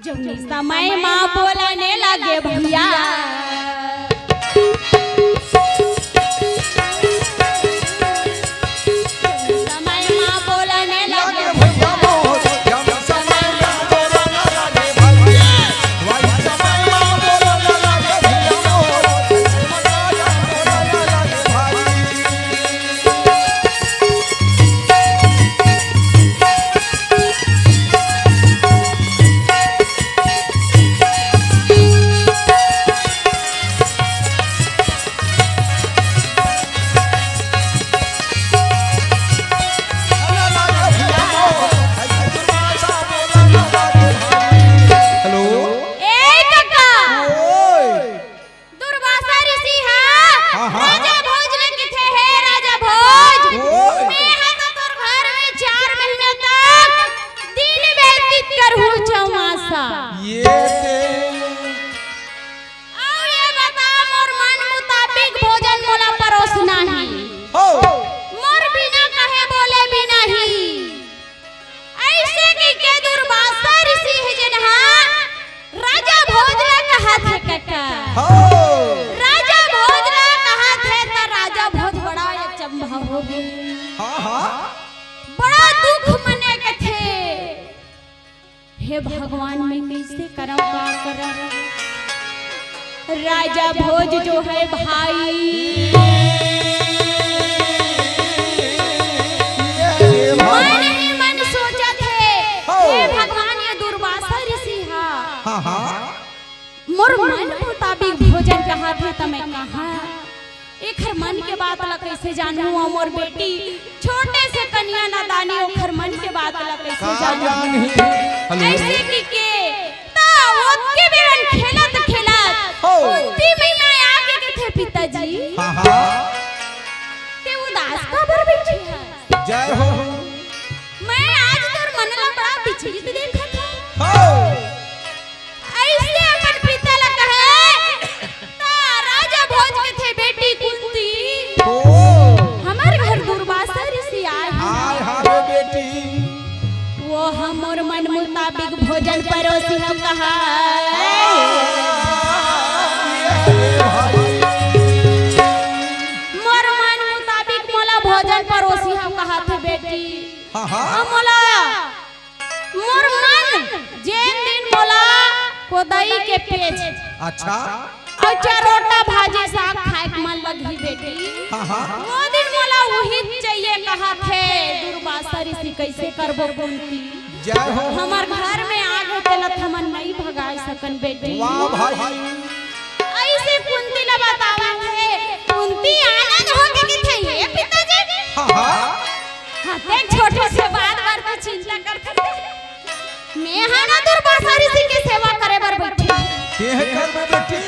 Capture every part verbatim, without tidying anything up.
जौनी समय मा बोलने लगे भैया, जौनी समय मा बोलने लगे भैया। हेलो। ए काका, ओए। दुर्वासा ऋषि हा, हाँ, हाँ। राजा भोज ले किथे हे राजा भोज। ओए। मैं हा तो तोर घर में चार महीना तक दिन व्यतीत करहूँ चौमासा। ये दे। अउ ये बता, मोर मन मुताबिक भोजन मोला परोसना हे। हो। मोर बिना कहे बोले बिना ही। अइसे कहिके दुर्वासा ऋषि हे जेन हा राजा भोज ला कहत हे कका। हो। राजा भोज ला कहत हे त राजा भोज बड़ा अचंभा हो गे। हाँ, हाँ। बड़ा दुख मने कथे। हे भगवान, मैं कइसे करंव, का करंव? राजा भोज जो है भाई, मन ही मन सोचत हे, हो। हे भगवान, ये दुर्वासा ऋषि हा। हाँ, हाँ। मोर मन मुताबिक भोजन कहत हे, त मैं कहाँ एखर मन के बात ला कइसे जानहूँ? अउ मोर बेटी छोटे से कनिया नादानी, ओखर मन के बात ला कइसे का जानहूँ? जानही? हेलो। अइसे कहिके त ओतके बेरन खेलत खेलत हो। कुंती मैया आके कथे, पिताजी, हाँ, हाँ। ते उदास काबर बइठे हस? जय हो। मैं आज तोर मन ला बड़ा विचलित देखत हँव। हो। अइसे अपन पिता ला कहे, त राजा भोज कथे, बेटी कुंती, ओ। हमर घर दुर्वासा ऋषि आए हे। आए हावे बेटी। वो हमर मन मुताबिक भोजन परोसी हव कहा। हाँ, ये, ये भाई। मोर मन मुताबिक मोला भोजन परोसी हव कहा थे बेटी। हाँ, हाँ। अब मोला मोर मन जेन दिन मोला कोदई के पेज अच्छा। अउ चरोटा भाजी साग खाए के मन लगही बेटी। हाँ, हाँ। वो दिन मोला उही चाहिए कहत हे। दुर्वासा ऋषि कइसे करबो कुंती? जय हो। हमर घर में आगे तेला हमन नइ भगाए सकन बेटी। वाह भाई। अइसे कुंती ला बतावत हे। कुंती आनंद होके कथे, हे पिताजी। हाँ, हाँ। हाँ, ते छोटे से बात बार के चिंता करत हे। मैं हा ना दुर्वासा ऋषि के सेवा करे बर बइठे। ते हे घर में बेटी?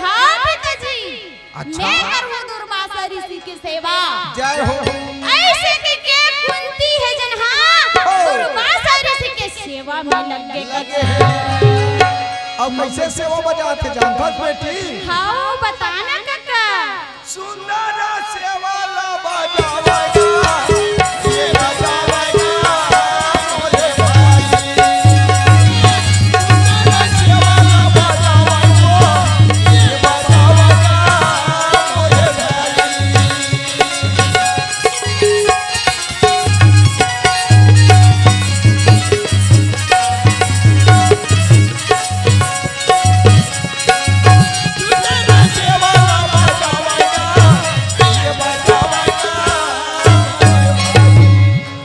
हाँ पिताजी। अच्छा। मैं करहूँ दुर्वासा ऋषि के सेवा। जय हो। अइसे कहिके कुंती हे जेन हा हो। दुर्वासा ऋषि के सेवा में लग गे। लगे हे। अब कइसे सेवा बजात हे जानत हस बेटी? हाँ, बता ना कका। सुंदर सेवा ला बजावगा, ये बजावगा, मोरे भाई। सुंदर सेवा ला बजावगा, ये बजावगा, मोरे भाई।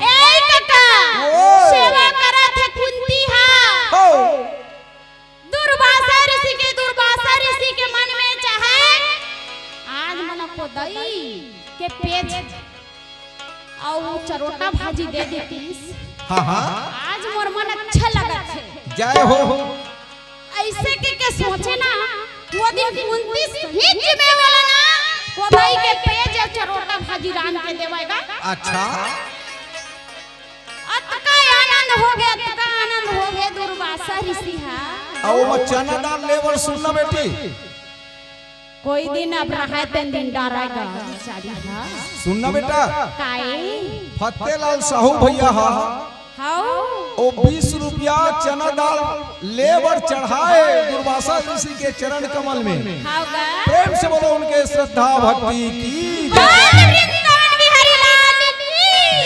ए कका, ओ। सेवा करत हे कुंती हा। हो। दुर्वासा ऋषि के, दुर्वासा ऋषि के मन में चाहे आज मोला कोदई के पेज अउ चरोटा भाजी दे देतिस। हाँ, हाँ। आज मोर मन अच्छा लगत हे। जय हो। अइसे कहिके सोचे ना, वो दिन कुंती सही में वाला ना, कोदई के पेज अउ चरोटा भाजी रांध के देवय गा। अच्छा। अतका आनंद हो गे, अतका आनंद हो गे दुर्वासा ऋषि हा। अउ वो चना दाल लेवल सुन ना बेटी। कोई दिन अब रहा तेन दिन डराएगा बेचारी हा। सुन ना बेटा। काए? फतेलाल साहू भैया हा, हव। ओ बीस रुपया चना दाल ले बर चढ़ाए दुर्वासा ऋषि के चरण कमल में। हव गा। प्रेम से बोलो उनके श्रद्धा भक्ति की जय। बोल वृंदावन बिहारी लाल की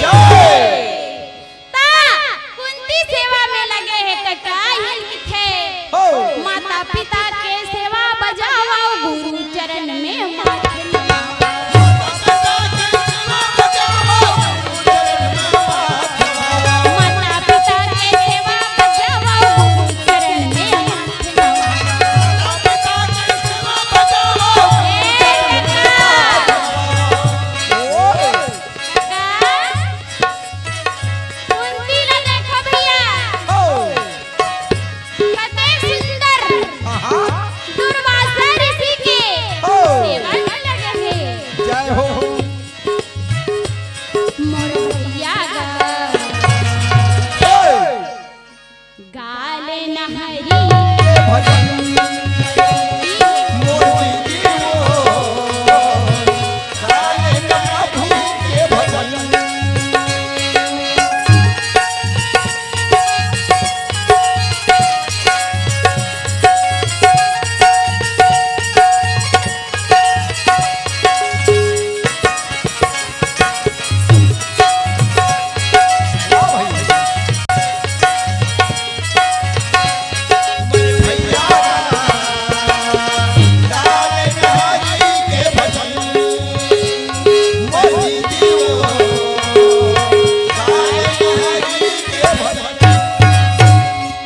जय। ता कुंती सेवा में लगे हे त का हिल किथे? हो। माता पिता के सेवा बजावा, गुरु चरण में माथ नवावा। माता पिता के सेवा बजावा, गुरु चरण में माथ नवावा। ए बेटा। बेटा। कुंती ला देखो भैया। हो। कतेक सुंदर हाँ, हाँ। दुर्वासा ऋषि के हो। सेवा में लगे हे। जय हो। मोर भैया गा। हे। गाले नहरी। भजन। मोर दीदी हो।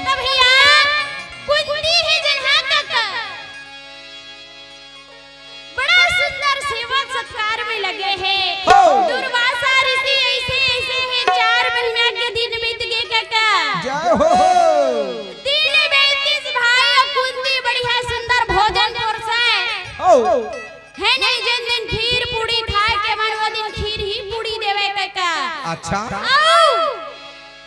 त भैया, कुंती हे जेन हा काका, बड़ा सुंदर सेवा सत्कार में लगे हे। हो। दुर्वासा ऋषि ऐसे, ऐसे हे, चार महीना के दिन बीत गे काका। जय हो। दिन बीतिस भाई, अउ कुंती बढ़िया सुंदर भोजन परोसे। हो। हे नहीं, जेन दिन खीर पूड़ी खाए के मन, वो दिन खीर ही पूड़ी देवे काका। अच्छा। अउ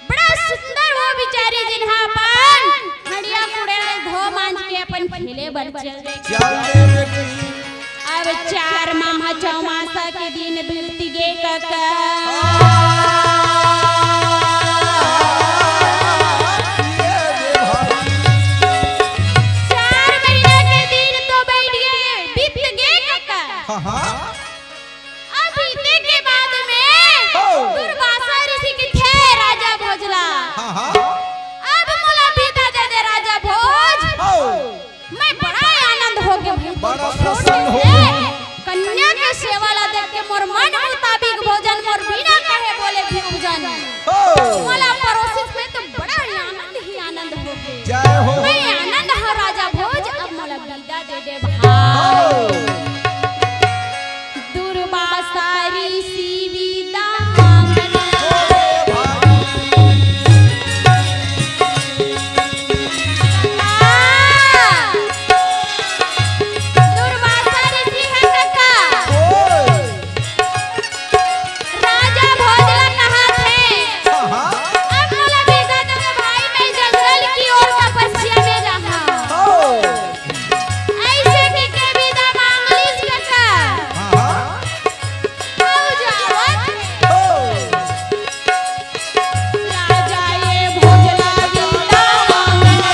बड़ा सुंदर वो बिचारी, जेन हा अपन हंडिया कुड़े धो मांज के अपन खेले बर चल दे। चल दे बेटी। अब चार माह चौमासा के दिन बीत गे काका। चार महीना के दिन तो बैठ गे, बीत गे काका। हाँ, हाँ। अब बीते के बाद में हो। दुर्वासा ऋषि कथे राजा भोज ला। हाँ, हाँ। अब मोला बिदा दे दे राजा भोज। हो। मैं बड़ा आनंद हो गे भाई। बड़ा प्रसन्न हो गे। कन्या के सेवा ला देख के मोर मन मुताबिक भोजन, मोर बिना कहे बोले भोजन। हो। मोला परोसिस में तो बड़ा आनंद ही आनंद हो गे। जय हो। मैं आनंद हो राजा भोज, अब मोला बिदा दे दे भाई। हो। दुर्वासा ऋषि बिदा मांगना। दुर्वासा ऋषि हे काका। राजा भोज ला कहाथे। अब मोला बिदा दे भाई, मैं जंगल की ओर तपस्या में जाहूं। ऐसे कहिके बिदा मांग लिस काका। हाँ, हाँ। अउ जावत। हो। राजा ये भोज ला बिदा मांगना।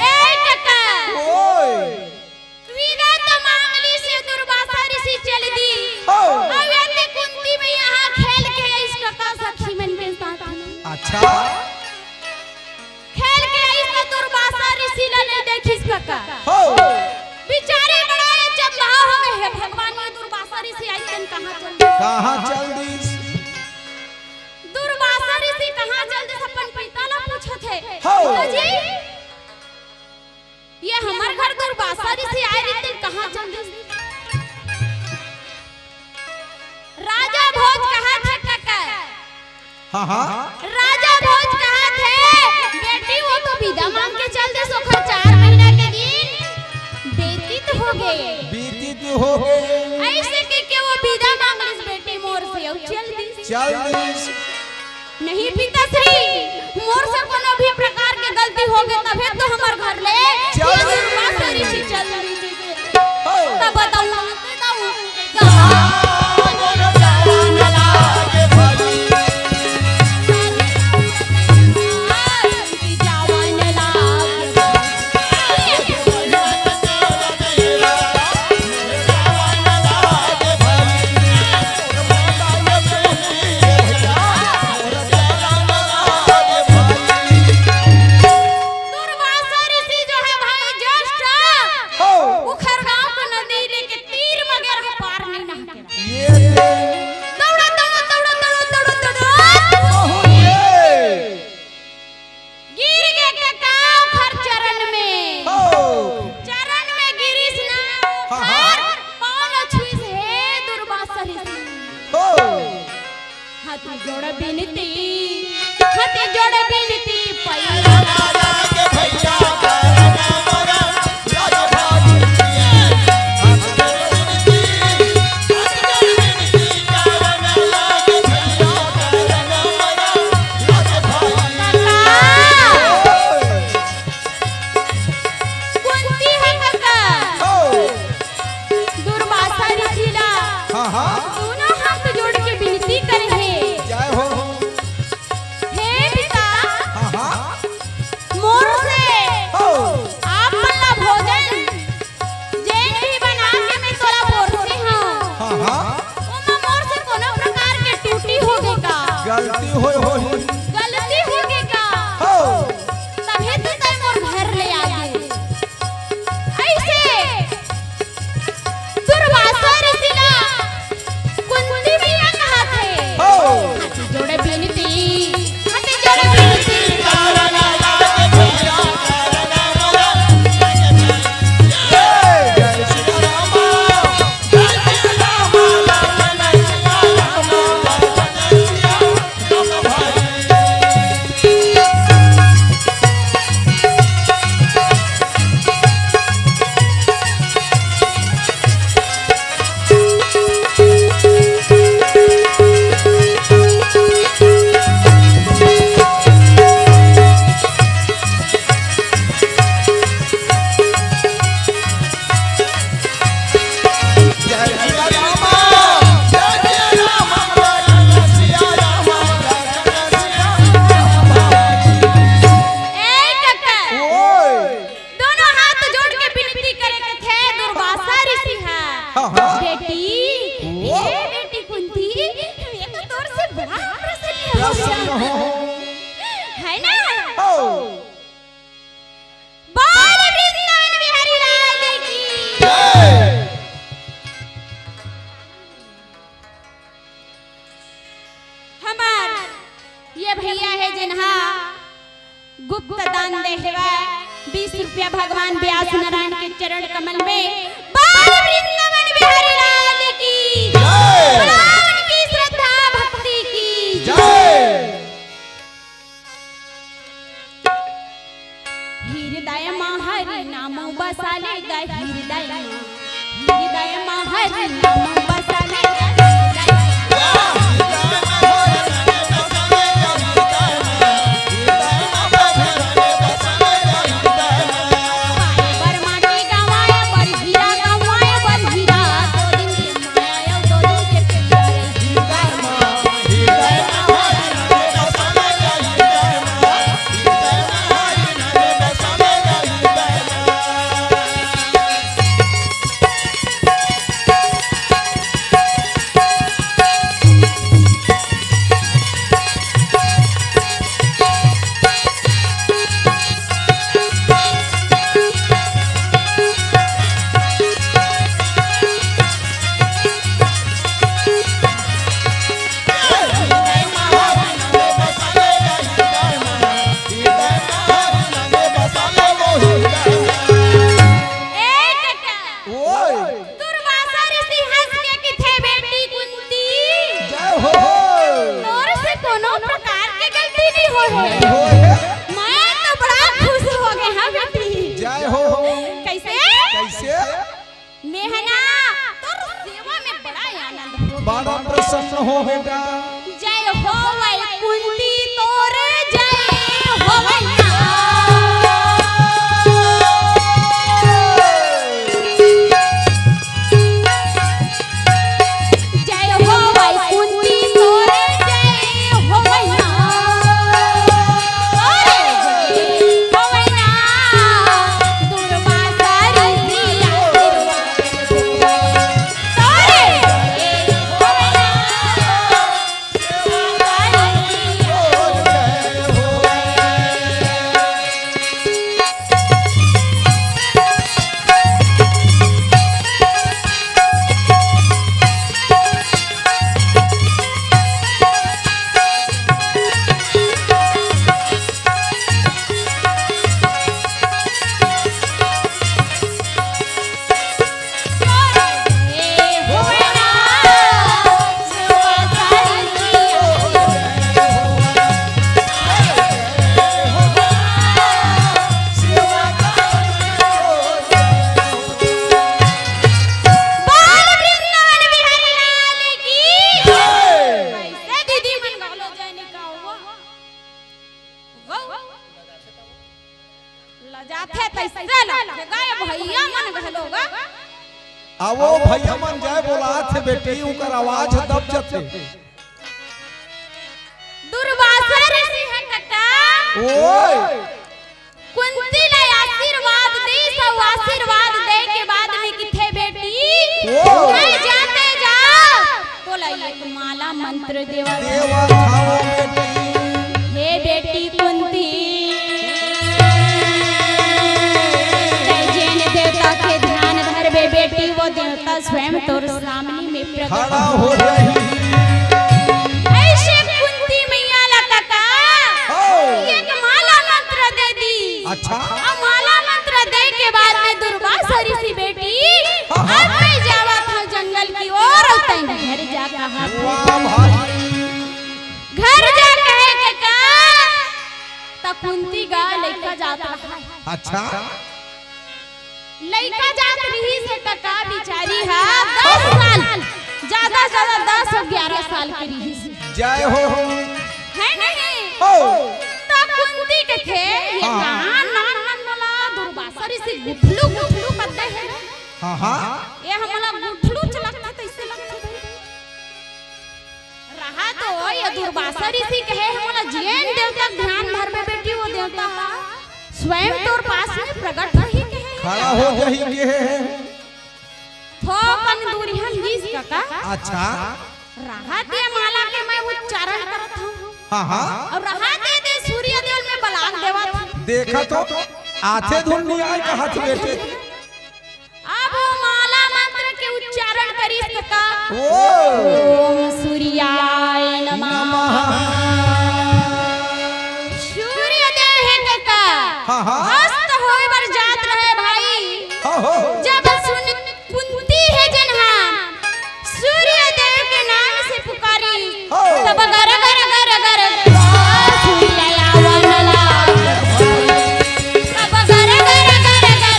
ए काका, ओए। बिदा तो मांग लिस, दुर्वासा ऋषि चल दिस। हो। अउ एती कुंती मैया हा खेल के आइस काका सखी मन के साथ में। अच्छा। खेल के आइस त दुर्वासा ऋषि ला नइ देखिस काका। हो। बिचारी बड़ा अचंभा हो गे, हे भगवान, ये दुर्वासा ऋषि कहाँ चल दिस? कहाँ चल दिस? दुर्वासा ऋषि कहाँ चल दिस, अपन पिता ला पूछत हे। हो। पिताजी, ये हमर घर दुर्वासा ऋषि आए रहिस, कहाँ चल दिस? राजा भोज कहत हे कका। हाँ, हाँ। राजा भोज कहत हे, बेटी, वो तो बिदा मांग के चल दिस, ओखर चार महीना के दिन व्यतीत हो गे। व्यतीत हो गे। अइसे कहिके वो बिदा मांग लिस बेटी मोर से, अउ चल दिस। चल दिस। नहीं पिताश्री, मोर से कोनो भी प्रकार के गलती हो गे, तभे तो हमर घर ले चल। दुर्वासा ऋषि चल दिस। हो। तब बताऊं, बताऊं, दुर्वासा ऋषि जो है भाई ज्येष्ठ, हो। उखर गांव के नदी लेके तीर मगर ह पार नहीं नहाके। ये दे। दौड़ा, दौड़ा, दौड़ा, दौड़ा, दौड़ा, दौड़ा। बहुत ये। गिर गे कका उखर चरण में। हो। चरण में गिरिस ना, हाँ, हाँ। उखर पाँव ल छुइस, हे दुर्वासा ऋषि। हो। हाथ जोड़ बिनती, हाथ जोड़ बिनती, पैया। कुंती हे कका। हो। दुर्वासा ऋषि ला हाँ, हाँ। दोनों हाथ जोड़ के विनती करे हे। जय हो। हे पिता, हाँ, हाँ। मोर से हो। आप मन ला भोजन जेन भी बना के मैं तोला परोसे हंव। हाँ, हाँ। ओमा मोर से कोनो प्रकार के त्रुटि होगे का? गलती होय होही। गलती होगे का? हो। तभे तो तैं मोर घर ले आगे। अइसे दुर्वासा ऋषि ला कुंती मैया कहत हे। हो। हाथ जोड़ बिनती, हाथ जोड़ बिनती। ए कका, ओए। दोनों हाथ जोड़ के विनती करे के थे दुर्वासा ऋषि हा। हाँ, हाँ। बेटी, ओ। ए बेटी कुंती, मैं तो तोर से बड़ा प्रसन्न हो प्रसन्न गया। हो। है ना? हो। बोल वृंदावन बिहारी लाल की। जय। हमर ये भैया हे जिनहा गुप्त दान दे हवय बीस रुपया भगवान व्यास नारायण के चरण कमल में। बोल वृंदावन बिहारी लाल की। जय। बोल उनकी श्रद्धा भक्ति की। जय। हृदय मा हरि नाम बसा ले गा, हृदय मा, हृदय मा हरि नाम बसा ले गा, हृदय मा। जय हो। मैं तो बड़ा खुश हो गए, हाँ बेटी। जय हो। कैसे? कैसे? मैं है ना, तोर सेवा में बड़ा आनंद हो। बड़ा प्रसन्न हो बेटा। जय हो वै कुंती तोर, जय हो वै ना। जय हो वै कुंती तोर, जय हो वै ना। अरे, हो वै ना, दुर्वासा ऋषि आशीर्वाद। बाल वृंदावन बिहारी लाल की जय। कैसे दीदी मन गालो जय निकाओ। लजाथे तैसे लगथे गा, ये भैया मन घलो गा। आवो भैया मन जय बोलाथे बेटी, उनकर आवाज दब जथे। दुर्वासा ऋषि ह कका। ओए। कुंती ला आशीर्वाद दीस अउ आशीर्वाद दे के बाद में किथे बेटी, ओ। मैं जाते जा तोला एक माला मंत्र देवा देवा थावा बेटी। हे बेटी कुंती, तै जेन देवता के ध्यान धरबे बेटी, वो देवता स्वयं तोर सामने में प्रकट खड़ा हो जाही। ऐसे कुंती मैया ला कका हो। एक माला मंत्र दे दी। अच्छा। अब माला मंत्र दे के बाद में दुर्वासा ऋषि बेटी, हाँ, हाँ। अब मैं जावत हूँ जंगल की ओर, अउ तैं घर जा कहा। वाह भाई। घर जा कहे कका, त कुंती गा लइका जात रहा। अच्छा। लइका जात रहिस हे कका, बिचारी हा दस साल, ज्यादा ज्यादा दस अउ ग्यारह साल के रहिस हे। जय हो। है नहीं? हो। त कुंती कथे, ये हाँ। कहाँ नान नान वाला दुर्वासा ऋषि गुठलू गुठलू करते हैं। हाँ, हाँ। ये हमला गुठलू चलत हे, तैसे लगथे भाई। रहा तो ये दुर्वासा ऋषि कहे हे, मोला जेन देवता के ध्यान धरबे बेटी, वो देवता हा स्वयं तोर पास में प्रकट होही कहे हे। खड़ा हो जाही कहे हे। थोकन दूरिहा म गिस कका। अच्छा। रहा ते माला के मैं उच्चारण करत हूँ। हाँ, हाँ। अउ रहा ते दे सूर्य देव में बलान देवत हूँ। देखा तो आथे धुन नहीं आए कहा थे बेटे। अब वो माला मंत्र के उच्चारण करिस कका। ओ। ओम सूर्याय नमः। नमः। सूर्य देव हे कका। हाँ, हाँ। अस्त होय बर जात रहे भाई। हाँ, हो। जब सुन कुंती हे जेन हा सूर्य देव के नाम से पुकारी। हो। तब गर गर गर गर सूर्य आवन लागे। तब गर गर गर गर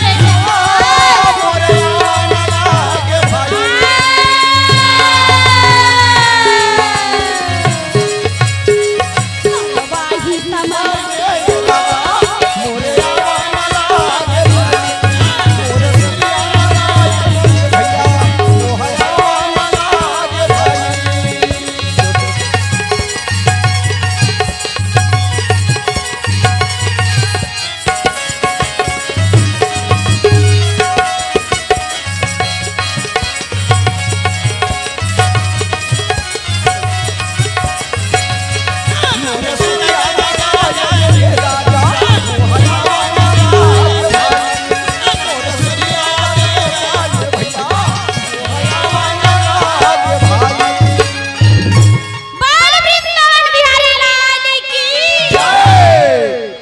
बाल वृंदावन बिहारी लाल की जय।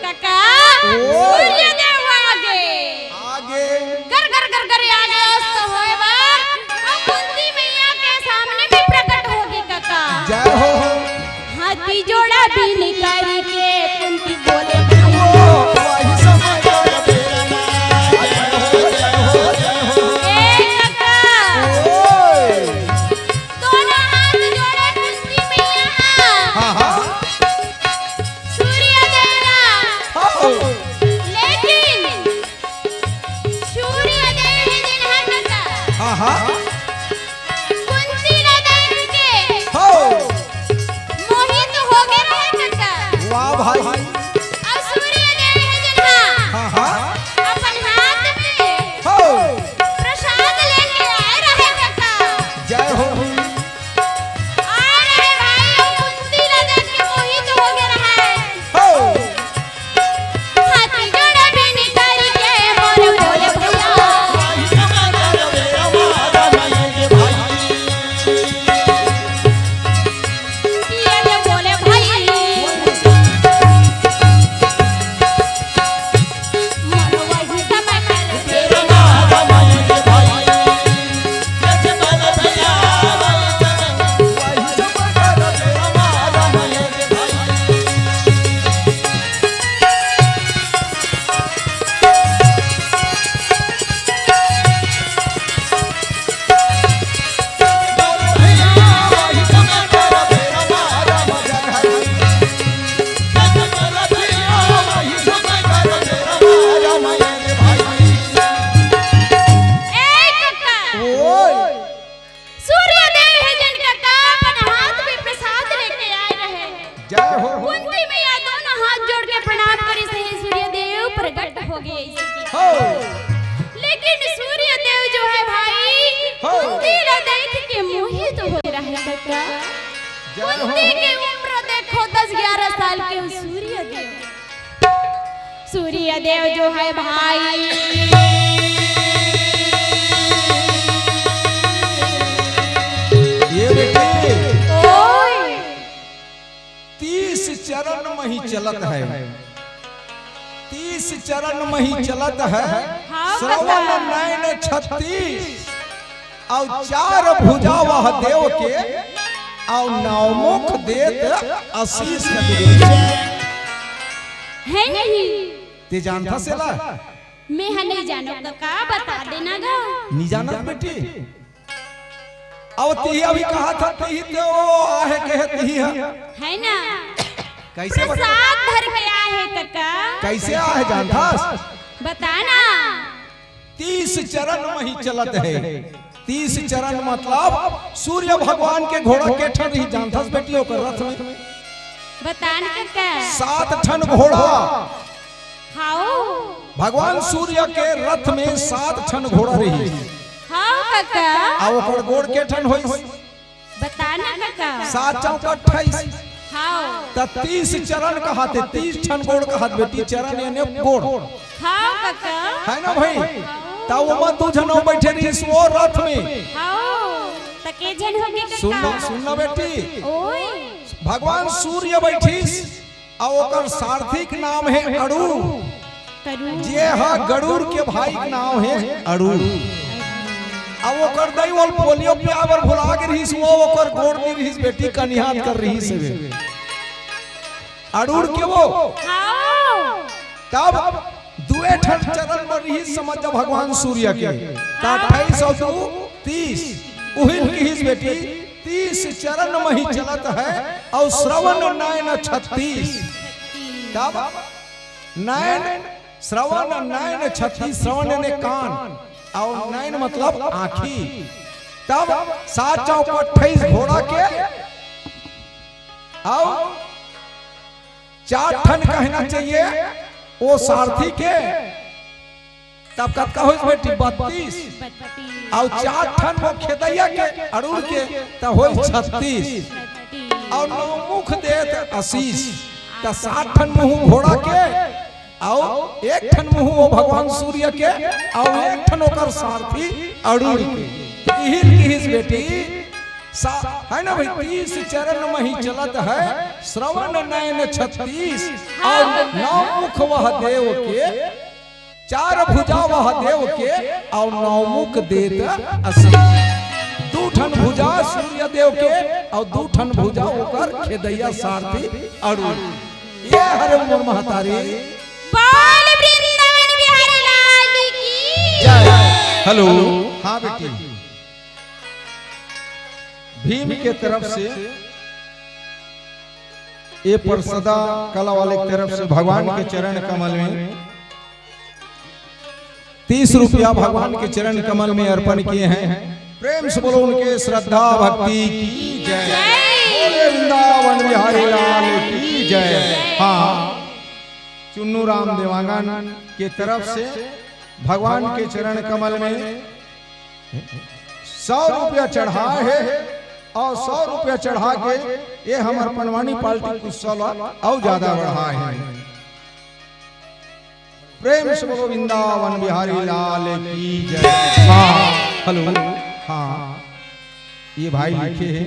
कका, ओ। सूर्य देव आगे। आगे। गर गर गर गर आगे अस्त होय बर। अब कुंती मैया के सामने में प्रकट होगे कका। जय हो। हाथी जोड़ा बीन करिके जय हो। कुंती मैया दोनों हाथ जोड़ के प्रणाम करिस, हे सूर्य देव प्रकट हो गए। हो। लेकिन सूर्य देव जो है भाई, हो। कुंती ला देख के मोहित हो रहा है कका। जय हो। कुंती के उम्र देखो दस ग्यारह साल के, सूर्य देव, सूर्य देव जो है भाई। ये बेटी। ओए। तीस चरण मही चलत है, तीस चरण मही चलत है। हाँ, श्रवण बता। नयन छत्तीस, अउ चार भुजा वह देव के, अउ नौ मुख देत आशीष। है नहीं। ते जानथस एला? मैं ह नहीं जानो कका, बता देना गा। नहीं जानत बेटी? अब तिही अभी कहा था, तिही ते वो आहे कहे तिही है। है ना? कैसे बता? प्रसाद धर के आए है कका। कैसे आए जानथस? बता ना। तीस चरण मही चलत है। तीस चरण मतलब सूर्य भगवान के घोड़ा के ठन रही जानथस बेटी ओकर रथ में? बता ना कका। सात ठन घोड़ा। हाओ। भगवान सूर्य के रथ में सात ठन घोड़ा रही। हाओ कका। आ ओकर गोड़ के ठन होइस? बता ना कका। सात चौक अट्ठाईस। हाओ। त तीस चरण कहाथे, तीस ठन गोड़ कहाथे बेटी, चरण यानी गोड़। हाओ कका। है ना भाई? त ओमा दू झन अउ बैठे रहिस वो रथ में। हाओ। त के झन होगे कका? सुन, सुन ना बेटी। ओए। भगवान सूर्य बैठिस, अउ ओकर सारथी के नाम हे अड़ू। करू। जे ह गरुड़ के भाई के नाम हे अड़ू। अब ओकर दई ओल पोलियो पियाए बर भुला गे रहिस, वो ओकर गोड़ नइ रहिस बेटी, कनिहात कर रहिस हे। अड़ूड़ के वो। हाँ। तब दुए ठन चरण बर रहिस समझ जा भगवान सूर्य के। त अट्ठाईस अउ दू तीस। उहिल किहिस बेटी, तीस चरण मही चलत है, अउ श्रवण नयन छत्तीस। तब नयन, श्रवण नयन छत्तीस, श्रवण ने कान, अउ नयन मतलब आँखी। तब सात चौक अट्ठाईस घोड़ा के, अउ चार ठन कहना चाहिए वो सारथी के। तब कतका होइस बेटी? बत्तीस। बत्तीस। अउ चार ठन वो खेदैया के, अड़ूड़ के, त होइस छत्तीस। छत्तीस। अउ नौ मुख देत आशीष, त सात ठन मुँह घोड़ा के, अउ एक ठन मुँह वो भगवान सूर्य के, अउ एक ठन ओकर सारथी अड़ूड़ के। त इही किहिस बेटी, सा-, है ना भाई, तीस चरण मही चलत है, श्रवण नयन छत्तीस, अउ नौ मुख वह देव के, चार भुजा वह देव के, अउ नौ मुख देत आशीष। दू ठन भुजा सूर्य देव के, अउ दू ठन भुजा ओकर खेदैया सारथी अड़ूड़। ये हरे मोर महतारी। बोल वृंदावन बिहारी लाल की। जय। हेलो। हाँ बेटी, भीम के तरफ से ये परसदा कला वाले की तरफ से भगवान के चरण कमल में तीस रुपया भगवान के चरण कमल में अर्पण किए हैं। प्रेम से बोलो उनके श्रद्धा भक्ति की जय। जय। बोले वृंदावन बिहारी लाल की जय। हाँ, चुन्नू राम देवांगन के तरफ से भगवान के चरण कमल में सौ रुपया चढ़ाए हे अउ सौ रुपया चढ़ा के ये हमर पंडवानी पार्टी के उत्सव ला अउ ज्यादा बढ़ाए हे। प्रेम से बोलो वृंदावन बिहारी लाल की जय। हाँ, हेलो, हाँ, ये भाई लिखे हे।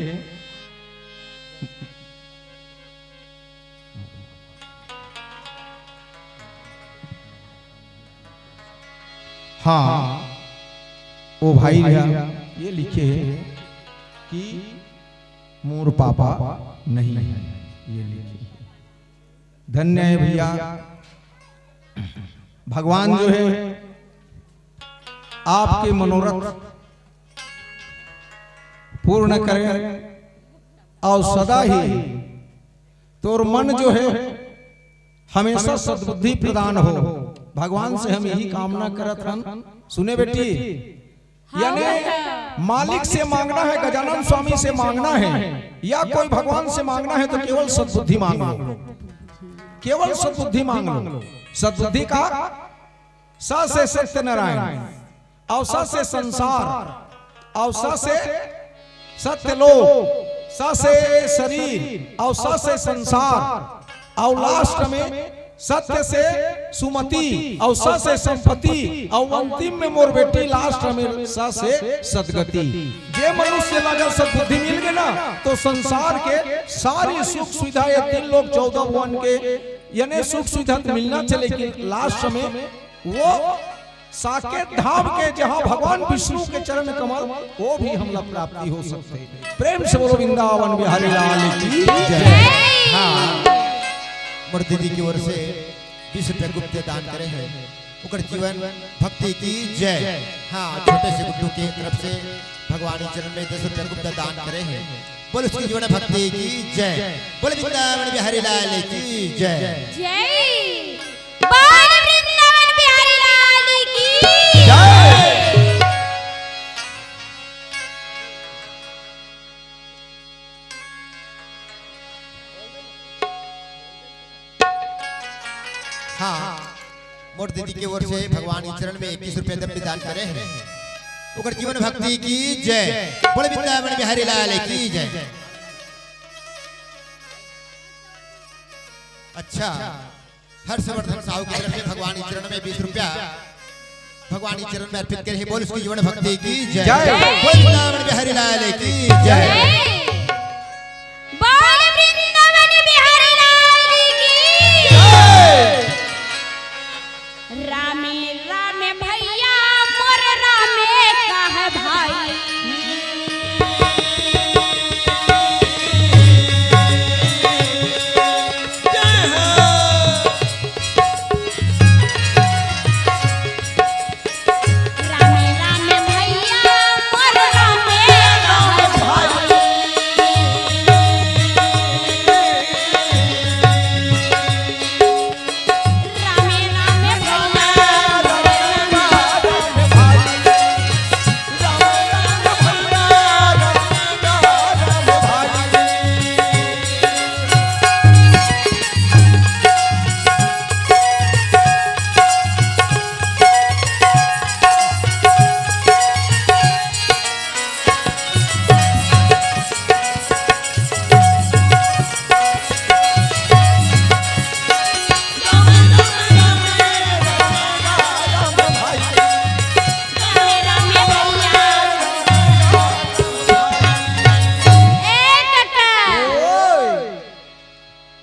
हाँ, वो भाई भैया ये लिखे हे कि मोर पापा नहीं है, ये लिखे हे। धन्य है भैया, भगवान जो है आपके मनोरथ पूर्ण करें अउ सदा ही तोर मन जो है हमेशा सद्बुद्धि प्रदान हो। भगवान से हम यही कामना करत हन। सुने बेटी, यानी मालिक से मांगना है, गजानन स्वामी से मांगना है या कोई भगवान से मांगना है तो केवल सद्बुद्धि मांग लो, केवल सद्बुद्धि मांग लो। सद्बुद्धि का स से सत्यनारायण, और स से संसार, और स से सत्यलोक, स से शरीर, और स से संसार, और लास्ट में सत्य से सुमति, और स से संपत्ति, और अंतिम में मोर बेटी लास्ट में स से सदगति। जे मनुष्य ला अगर सद्बुद्धि मिल गए ना, तो संसार के सारी सुख सुविधा, ये तीन लोक चौदह भुवन के, यानी सुख सुविधा तो मिलना चाहिए, लेकिन लास्ट में वो साकेत धाम के, जहां भगवान विष्णु के चरण कमल, वो भी हमला प्राप्ति हो सकते हैं। प्रेम से बोलो वृंदावन बिहारी लाल की जय। हाँ, मोर दीदी की ओर से बीस रुपया गुप्त दान करे हैं, ओकर जीवन भक्ति की जय। हाँ, छोटे से गुड्डू के तरफ से भगवान के चरण में दस रुपया गुप्त दान करे हैं। बोल उसकी जीवन भक्ति की जय। बोल वृंदावन बिहारी लाल की जय। जय। बोल वृंदावन बिहारी लाल की जय। हाँ, मोर दीदी के ओर से भगवान के चरण में इक्कीस रुपया द्रव्य दान करे हैं। ओकर जीवन भक्ति की जय। बोल वृंदावन बिहारी लाल की जय। अच्छा, हर्षवर्धन साहू की तरफ से भगवान के चरण में बीस रुपया भगवान के चरण में अर्पित करे हैं। बोल उसकी जीवन भक्ति की जय। जय। बोल वृंदावन बिहारी लाल की जय। जय। बोल वृंदावन बिहारी लाल की जय। रामे रामे भैया मोर रामे कह भाई। रामे रामे भैया मोर रामे कह भाई। रामे रामे भैया।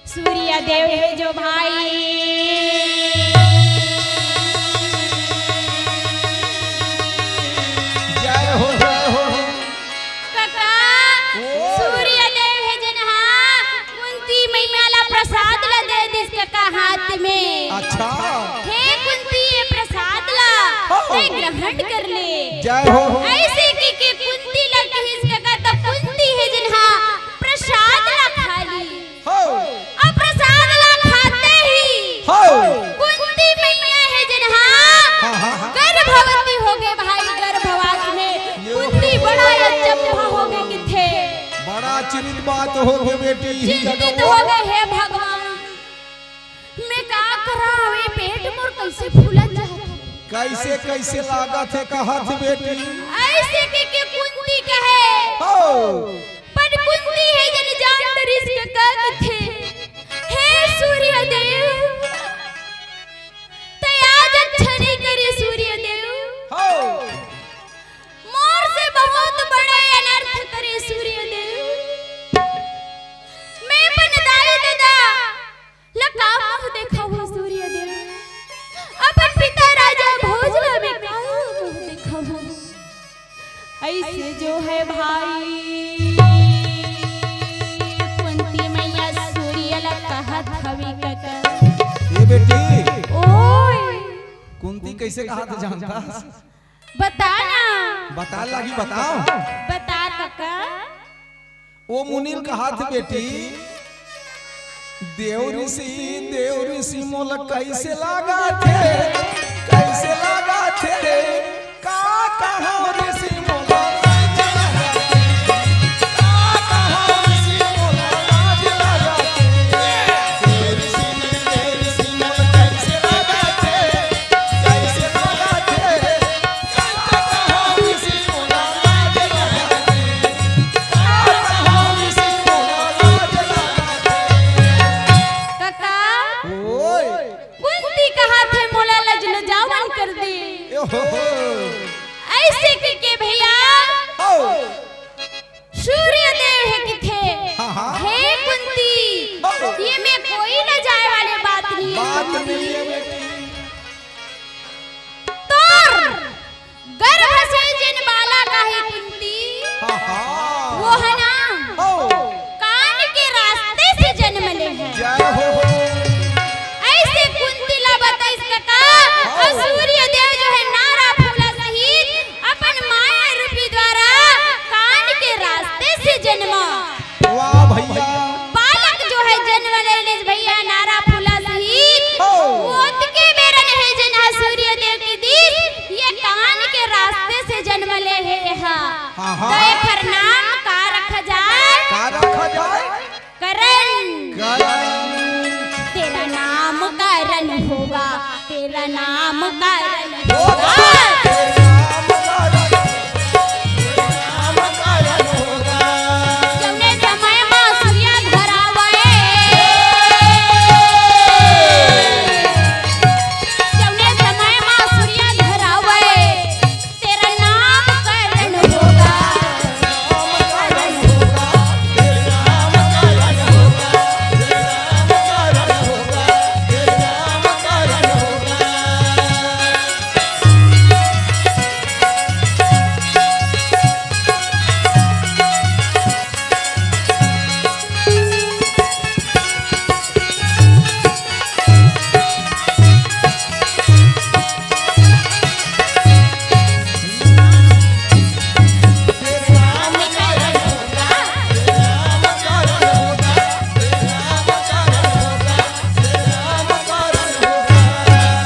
सूर्य देव हे जो भाई। जय हो, जय हो। कका, ओ। सूर्य देव हे जेन हा कुंती मैया ला प्रसाद ला दे दिस कका हाथ में। अच्छा। हे कुंती, ये प्रसाद ला हाँ। तैं ग्रहण कर ले। जय हो। ऐसे कि, कि कुंती ला कहिस कका, तब कुंती हे जेन हा प्रसाद ला खा ली। हो। अब प्रसाद ला खाते ही हो। कुंती मैया हे जेन हा हाँ, हाँ, हाँ। गर्भवती हो गए भाई, गर्भवास में यो। कुंती बड़ा अचंभा हो गए किथे। बड़ा आश्चर्य बात हो गए बेटी, ही चिंतित जगह हो गए, हे भगवान, मैं का करा, ये पेट मोर कैसे फूलत जात हे? कैसे, कैसे लागत हे, कहत हे बेटी? ऐसे के, के कुंती कहे। हो। पर कुंती हे जन जान डरिस के का कथे, हे सूर्य देव, तैं आज अच्छा नहीं करे सूर्य देव। हो। मोर से बहुत बड़ा अनर्थ करे सूर्य देव। मैं अपन दाई ददा ला का मुंह देखाहूं सूर्य देव? अपन पिता राजा भोज ला मैं का मुंह देखाहूं? ऐसे जो है भाई, कुंती मैया सूर्य ला कहत हवे कका। ए बेटी, ओए। कुंती कैसे कहत हे जानथस? बता ना। बता लागी, बताओ। बता कका। ओ मुनि ल कहत हे बेटी, देव ऋषि, देव ऋषि मोला कैसे लागत हे, कैसे लागत हे, का कका, ओए। कुंती कहत हे मोला लजलजावन कर दे। ओहो। अइसे कहिके भइया, हो। सूर्य देव हे कथे, हाँ, हाँ। हे कुंती, हो। ये में कोई लजाए वाले बात नहीं हे। बात नहीं हे बेटी। तोर गर्भ से जेन बालक आही कुंती, हाँ, हाँ। वो हे ना, हो। कान के रास्ते से जनम ले हे। जय हो। अइसे कुंती ला बताइस कका, हो। अउ सूर्य देव जो हे नारा फूला सहित अपन माया रूपी द्वारा कान के रास्ते से जन्मा। वाह भइया। बालक जो हे जन्म ले लिस भइया नारा फूला सहित। हो। ओतके बेरन हे जेन हा सूर्य देव के दिस, ये कान के रास्ते से जन्म ले हे हा। हाँ, हाँ। त एखर नाम का रखा जाए? का रखा जाए? करण। करण। तेरा नाम करण होगा, तेरा नाम करण होगा। जउने समय मा सूर्य धरावे, जउने समय मा सूर्य धरावे, तेरा नाम करण होगा।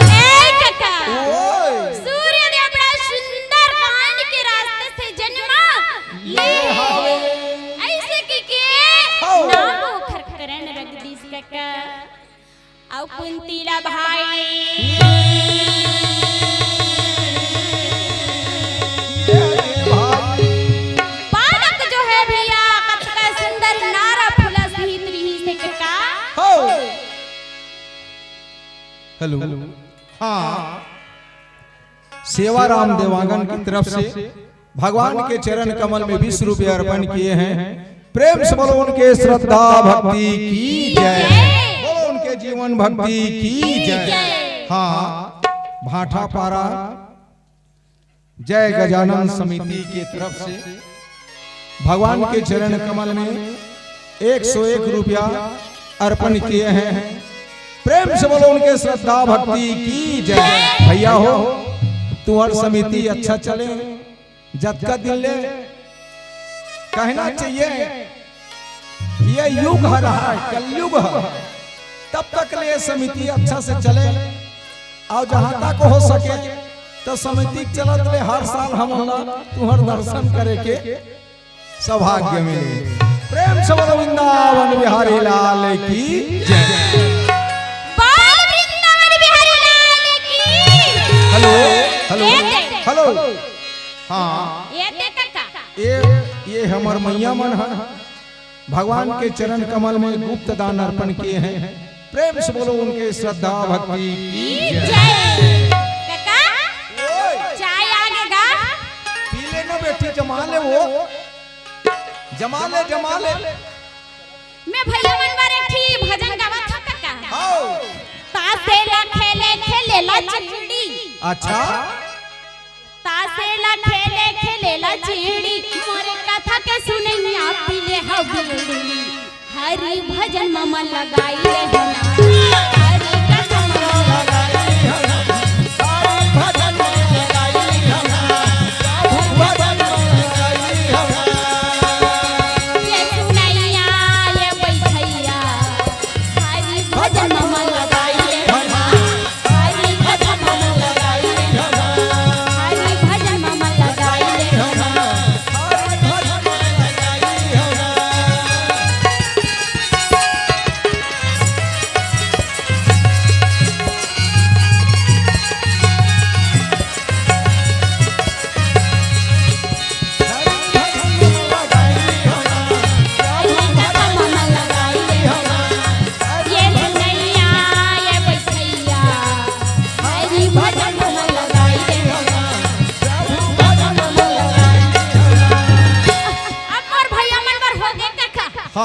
ए कका, ओए। सूर्य देव बड़ा सुंदर कान के रास्ते से जन्मा ले हवे। अइसे कहिके हो। नाम ओखर करण रख दिस कका। अउ कुंती ला भाई। बालक जो हे भइया, कतका सुंदर नारा फूला सहित रिहिस हे कका। हो। हेलो। हाँ। सेवाराम देवांगन की तरफ से भगवान के चरण कमल में बीस रुपये अर्पण किए हैं। प्रेम से बोलो उनके श्रद्धा भक्ति की जय, बोलो उनके जीवन भक्ति की जय। हाँ, भाटापारा जय गजानन समिति के तरफ से भगवान के चरण कमल में एक सौ एक रुपया अर्पण किए हैं। प्रेम से बोलो उनके श्रद्धा भक्ति की जय। भइया हो, तुम्हर समिति अच्छा चले, जतका दिन ले कहना चाहिए, ये युग ह रहा है, कलयुग ह, तब तक ले ये समिति अच्छा से चले। अउ जहाँ तक हो सके तो समिति के चलत ले हर साल हमन ला तुम्हर दर्शन करे के सौभाग्य मिले। प्रेम से बोलो वृंदावन बिहारी लाल की जय। बोल वृंदावन बिहारी लाल की। हेलो, हेलो, ए दे। हेलो। हाँ। ए दे कका। ये, ये हमर मैया मन ह भगवान के चरण कमल में गुप्त दान अर्पण किए हैं। प्रेम से बोलो उनके श्रद्धा भक्ति की जय। कका, ओए। चाय आगे गा। पी ले ना बेटी, जमा ले वो। जमा ले, जमा ले। मैं भइया मन बर एक ठी भजन गावत हँव कका। हाँ। तासे ला खेले, खेले ला चिड़ी। अच्छा। तासे ला खेले, खेले ला चिड़ी, मोरे कथा के सुनइया पी ले हव बीड़ी। हरि भजन म मन लगाई ले हना, हरि कथा म मन लगाई ले हना, हरि भजन म मन लगाई ले हना, प्रभु भजन म मन लगाई ले हना। ये सुनइया, ये बइठइया, हरि भजन म मन लगाई ले हना। हरि भजन म मन लगाई ले हना। हरि भजन म मन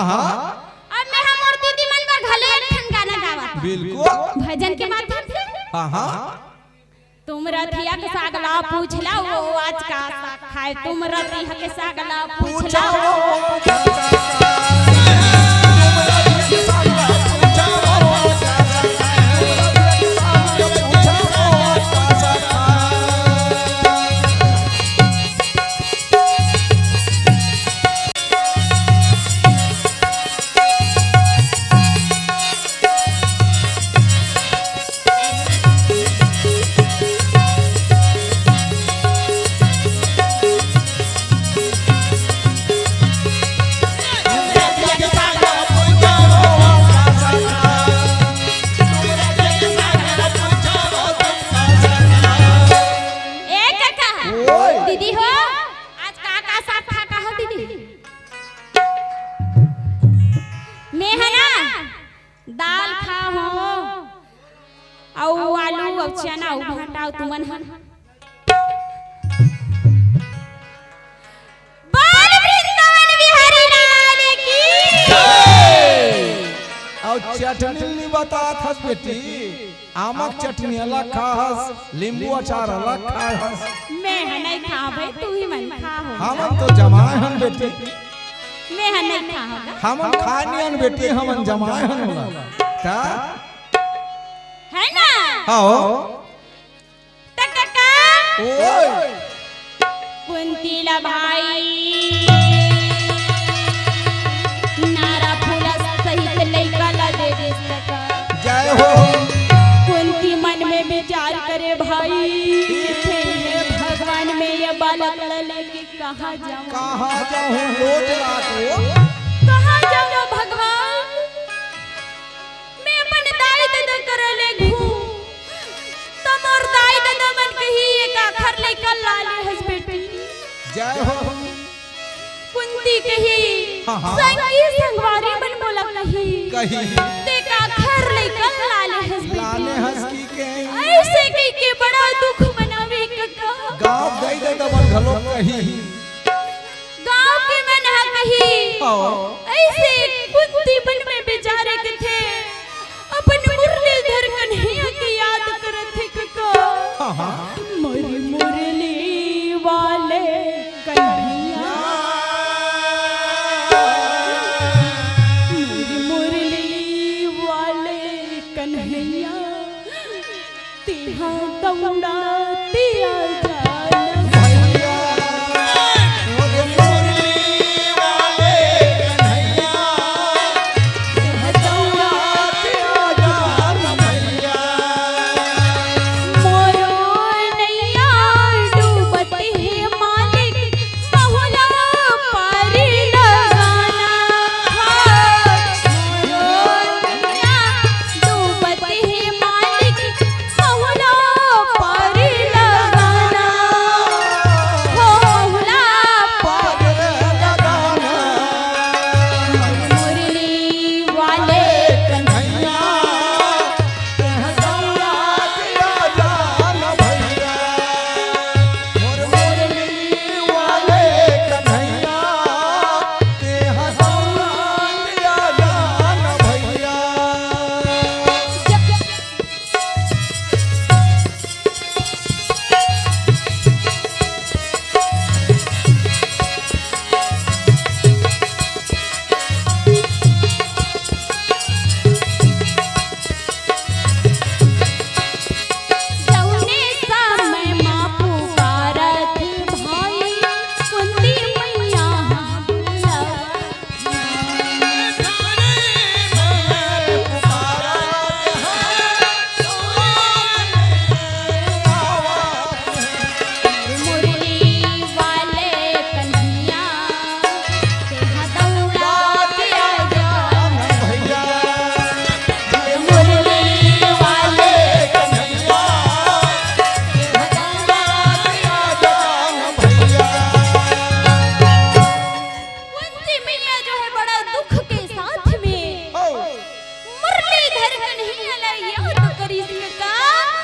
हाँ। अब मैं हमर दीदी मन बर घलो एक ठन गाना गावत हँव। बिल्कुल। भजन के माध्यम से। हाँ, हाँ। तुम रथिया के साग ला पूछ ला, वो आज का साग खाए। तुम रथिया के साग ला पूछ ला। ए काका, ओए। दीदी हो, आज का का साग खा का हो दीदी? मैं ह ना दाल खा हो, अउ आलू, अउ चना, अउ भांटा, अउ तुमन ह। बोल वृंदावन बिहारी लाल की। अउ चटनी नी बतात हस बेटी, आमक चटनी अलग खा हस, नींबू अचार अलग खा हस। मैं ह नहीं खा भाई, तू ही मन खा हो। हमन तो जमाए हन बेटी। मैं ह नहीं खा हो का? हमन खाए नहीं हन बेटी, हमन जमाए हन ओला। का? है ना? हाँ हो। त काका। ओए। कुंती ला भाई नारा फूला सहित लइका ला दे देस काका। जय हो। कुंती मन में विचार करे भाई, हे भगवान, मैं ये बालक ला लेके कहाँ जाऊँ? कहाँ जाऊँ? लोच लागो। कहाँ जाऊँ भगवान? मैं अपन दाई ददा करा ले घूम, त मोर दाई ददा मन कही, "एक आखर लइका ला ले हस बेटी।" जय हो। कुंती कही, हाँ, हाँ। संगी संगवारी मन मोला कही, कही। "ते एक आखर लइका ला ले हस बेटी।" ला ले हस की के। ऐसे कही के बड़ा दुख मनावे कका। गाँव गई ददा मन घलो कही। गाँव के मन ह कही, हाँ। ऐसे कुंती मन में बेचारे कथे, अपन मुरलीधर कन्हैया के याद करत हे कका। हाँ, हाँ। मोरी मुरली वाले कन्हैया, मोरी मुरली वाले कन्हैया। तेहा दौड़ाते आ जाना भैया, मोरे मुरली वाले कन्हैया, तेहा दौड़ाते आ जाना भैया। मोरो नैया डूबत हे मालिक, बहुला पारी लगाना। मोरो नैया डूबत हे मालिक, बहुला पारी लगाना, हो बहुला पारी लगाना। मुरली वाले कन्हैया, तेहा दौड़ा के आ जाना भैया। मोर मुरली वाले कन्हैया, तेहा दौड़ा के आ जाना भैया। जउने समय मा पुकारत भाई, कुंती मैया हा बुलावत। मुरली वाले कन्हैया, तेहा दौड़ा के आ जा। भैया, मुरली वाले कन्हैया, तेहा दौड़ा के आ जा भैया। कुंती मैया जो है बड़ा दुख के साथ में हो। मुरलीधर कन्हैया ला याद करिस कका।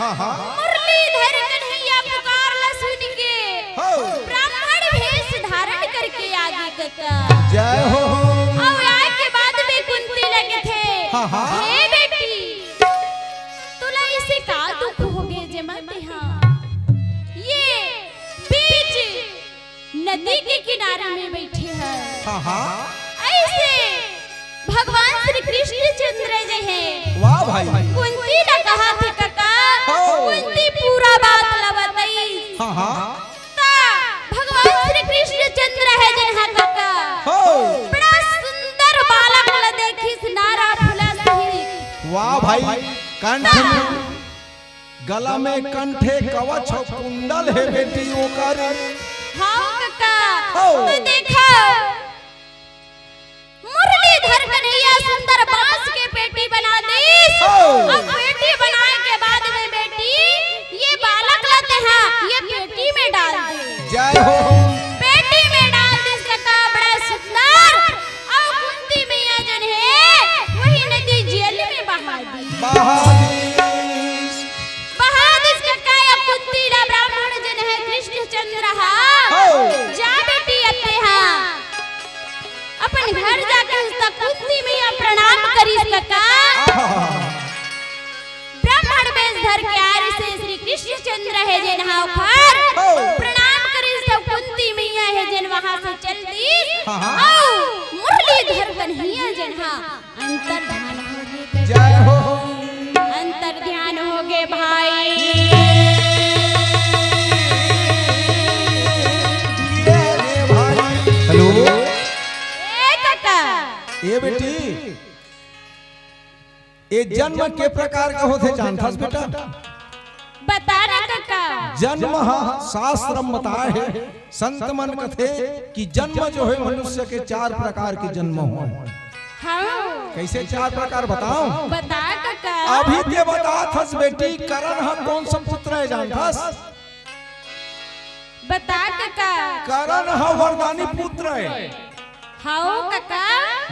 हाँ, हाँ। मुरलीधर कन्हैया पुकार ला सुन के हो। ब्राह्मण भेष धारण करके आगे कका। जय हो। अउ आए के हाँ, हाँ। हे बेटी, तुला इसे का दुख हो गे जे मैं तेहा ये बीच नदी के किनारे में बैठे है? हाँ, हाँ। ऐसे भगवान श्री कृष्णचंद्र जे हे, वाह भाई। कुंती ला कहा थे कका, हो। कुंती पूरा बात ला बताई। हाँ, हाँ। त भगवान श्री कृष्णचंद्र हे जेन हा कका, हो। बड़ा सुंदर बालक ला देखिस, नारा फुलस ही। वाह भाई, कंठ में, गला में कंठ हे, कवच अउ कुंडल हे बेटी ओकर। हाँ कका, हो। त देखो, मुरलीधर कन्हैया सुंदर बांस के पेटी बना दिस। हो। अब पेटी बनाए के बाद में बेटी, ये बालक ला तेहा ये पेटी में डाल दे। जय हो। पेटी में डाल दिस कका, बड़ा सुंदर। अउ कुंती मैया जन हे, वही नदी जेल में बहा दी। बहा दिस। बहा दिस कका, अब कुंती ला ब्राह्मण जन हे कृष्णचंद्र हा। हो। जा बेटी, अब तेहा अपन घर जाके उसका कुंती मैया प्रणाम करिस कका। आहा। ब्राह्मण वेश धर के आरिस हे श्री कृष्णचंद्र हे जेन हा ओखर हो। प्रणाम करिस त कुंती मैया हे जेन वहां से चल दिस। हाँ, हाँ। अउ मुरलीधर कन्हैया जेन हा अंतर ध्यान हो गे। जय हो। अंतर ध्यान हो गे भाई। ये रे भाई। हेलो। ए कका। ए बेटी, ए जन्म के प्रकार के होथे जानथस बेटा? बता ना कका। जन्म हा शास्त्र म बताए हे, संत मन कथे कि जन्म जो हे मनुष्य के चार प्रकार के जन्म होय। हाँ। कैसे चार प्रकार बताओ? बता कका। अभी ते बताथस बेटी, करण हा कौन सा पुत्र हे जानथस? बता कका। करण हा वरदानी पुत्र हे। हव कका।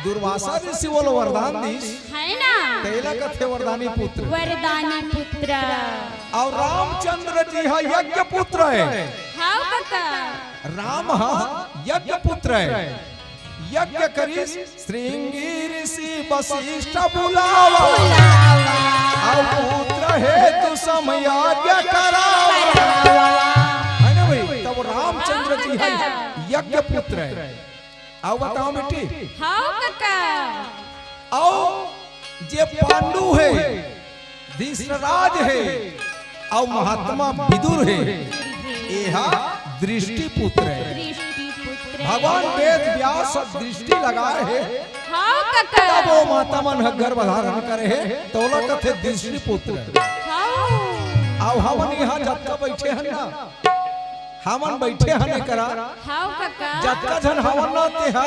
दुर्वासा ऋषि ओला वरदान दिस। है ना? तेला कथे वरदानी पुत्र। वरदानी पुत्र। अउ रामचंद्र जी हा यज्ञ पुत्र हे। हव कका। राम हा यज्ञ पुत्र हे। यज्ञ करिस श्रृंगी ऋषि वशिष्ठ बुलावा। बुलावा। अउ पुत्र हेतु सम यज्ञ करावा। करावा। है ना भाई? तब रामचंद्र जी हा यज्ञ पुत्र हे। अउ बताओ बेटी। हव कका। अउ जे पांडु हे, धृतराज हे, अउ महात्मा विदुर हे, एहा दृष्टि पुत्र हे। दृष्टि पुत्र हे। भगवान वेद व्यास दृष्टि लगाए हे। हव कका। तब ओ माता मन ह गर्भ धारण करे हे, तोला कथे दृष्टि पुत्र। हव। अउ हमन इहां जतका बइठे हन ना, हमन बइठे हन एकरा। हव कका। जतका झन हवन ना तेहा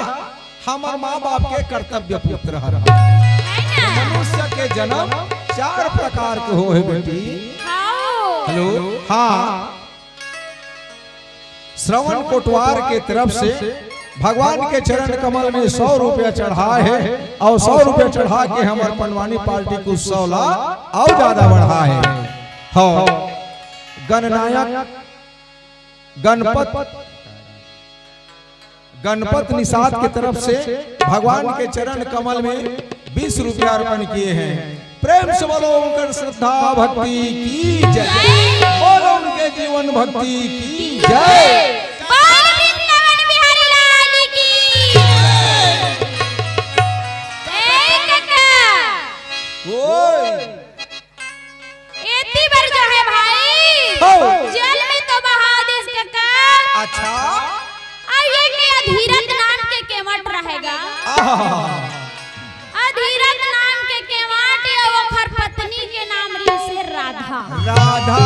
हमर माँ बाप के कर्तव्य पुत्र हर। है ना? मनुष्य के जन्म चार प्रकार के होहे बेटी। हव। हेलो, हाँ। श्रवण कोटवार के तरफ से भगवान के चरण कमल में सौ रुपया चढ़ाए हे अउ सौ रुपया चढ़ा के हमर पंडवानी पार्टी के उत्सव ला अउ ज्यादा बढ़ाए हे। हव। गणनायक गणपत, गणपत निषाद के तरफ से भगवान के चरण कमल में बीस रुपया अर्पण किए हैं। प्रेम से बोलो उनकर श्रद्धा भक्ति की जय। बोलो उनके जीवन भक्ति की जय। बोल वृंदावन बिहारी लाल की। ए कका। ओए। एती बर जो है भाई, हो। जेल में तो बहा दिस कका। अच्छा। अउ ये के अधीरथ नाम के केवट रहेगा। आहा। अधीरथ नाम के केवट, ये ओखर पत्नी के नाम रहिसे राधा। राधा।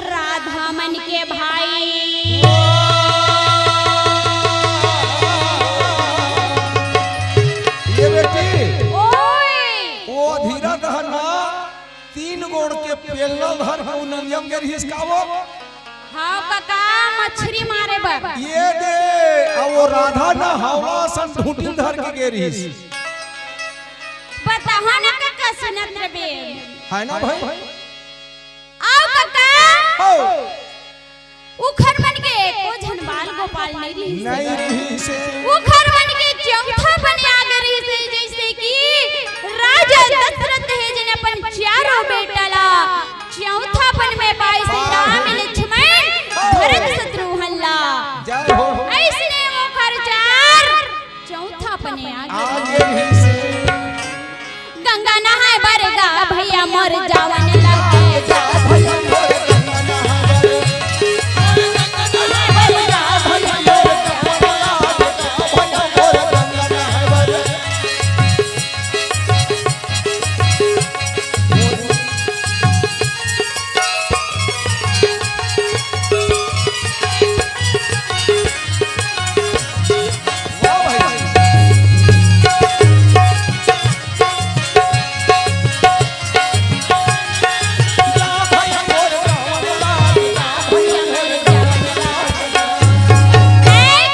राधा मन के भाई। ये बेटी, ओए। ओ धीरा दहना तीन गोड़ के पेलना धर के नदिया में गे रिहिस का वो? हाँ कका, मछरी मारे बर। ये दे, अब वो राधा ना हवला असन ढूंढिल धर के गे रिहिस। बताहा ना कका सुनत रबे। है ना भाई? आओ कका। हो। उखर मन के एको झन बाल गोपाल नहीं रहिस। नहीं रहिस। उखर मन के चौथा बने आ गे रहिस, जैसे भैया मोर जावन लगे। ए